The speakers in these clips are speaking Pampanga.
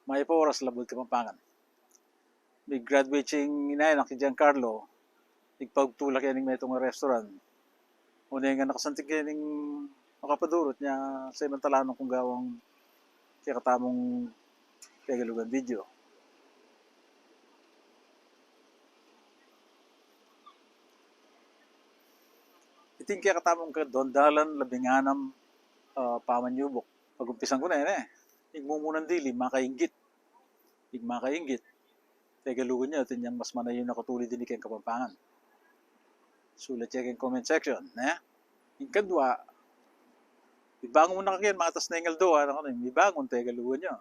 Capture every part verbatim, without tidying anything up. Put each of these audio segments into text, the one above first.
Mayap a oras, Labuad Kapampangan. Mig-graduate ya ing inay na, i Giancarlo, igpaugtu la keni king metung a restaurant. Oneng a nakasanting keni king makapadurut nya, samantalanan kung gawang kekatamung Tegalugan video. Iting kekatamung kadondalan labing anam, ah, pamanyubuk. Pagumpisan ku na yan, e. Ing mumunan dili, makainggit. Ing makainggit, Tegalugan ya, atin yang mas manayun a katulid ini keng Kapampangan. Sulat ye keng comment section, ne? Ing kadwa, mibangun na ka ken, matas na ing aldo, anak, ano, mibangun, Tegalugan ya,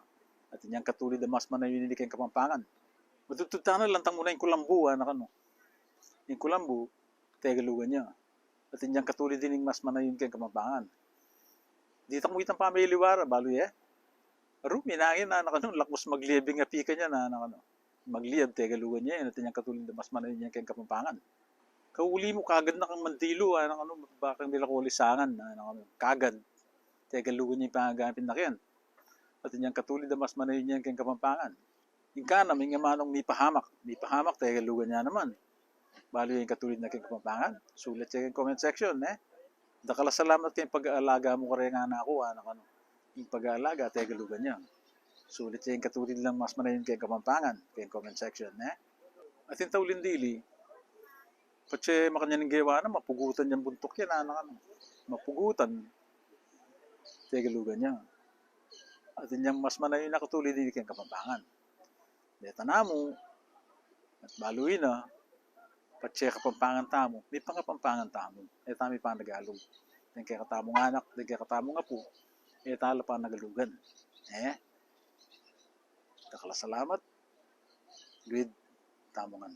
atin yang katulid a mas manayun ini keng Kapampangan. Matudtud tana, lantang mu na ing kulambu, anak, ano. Ing kulambu, Tegalugan ya, atin yang katulid ining mas manayun keng Kapampangan. Ditak mu itang pamiliwara, balu ye? Aru, minangin, anak, ano, lakmus magliyab ing api kanyan, anak, ano. Magliyab, Tegalugan ya, atin yang katulid a mas manayun yan keng Kapampangan. Kauli mu, kagad na kang mandilu, anak, ano, bakang milako lisangan, anak, ano. Kagad, Tegalugan ya ing pangagamit na ken. Atin yang katulid a mas manayun yan keng Kapampangan. Ing kanam, ing amanung mipahamak, mipahamak, Tegalugan ya naman. Balu ye ing katulid na keng Kapampangan? Sulat ye keng comment section, ne? Dakal a salamat keng pag-aalaga mu kareng anak ku, anak, ano. Ing pag-aalaga, Tegalugan ya. Sulat ye ing katulid lang mas manayun keng Kapampangan keng comment section, ne? Atin tauli dili, patse makanyan ing gewa na, mapugutan yang buntuk yan, anak, ano. Mapugutan, Tegalugan ya, atin yang mas manayun a katulid ini keng Kapampangan. Deta namu, at balu yu na, patse Kapampangan tamu, mipangapampangan tamu. E tamu mipanagalug. Deng kekatamung anak, deng kekatamung apu, e ta la panagalugan. E? Dakal a salamat. Luid tamu ngan.